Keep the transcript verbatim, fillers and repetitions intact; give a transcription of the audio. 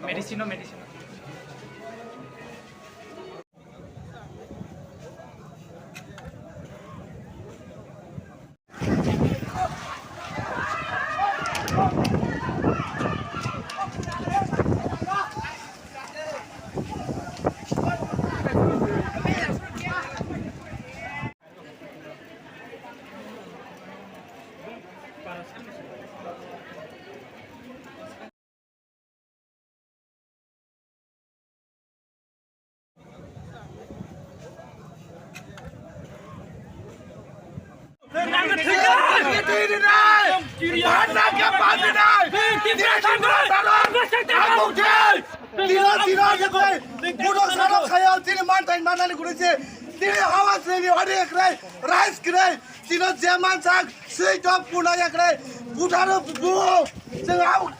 Medicine, medicine. Tino, tino, ekrai, budo sano khayal, tini mantai manani gurui se, tini hawa sini hori ekrai, rice krai, tino je mansak, sui top puna ekrai, butharo bu, jeng au,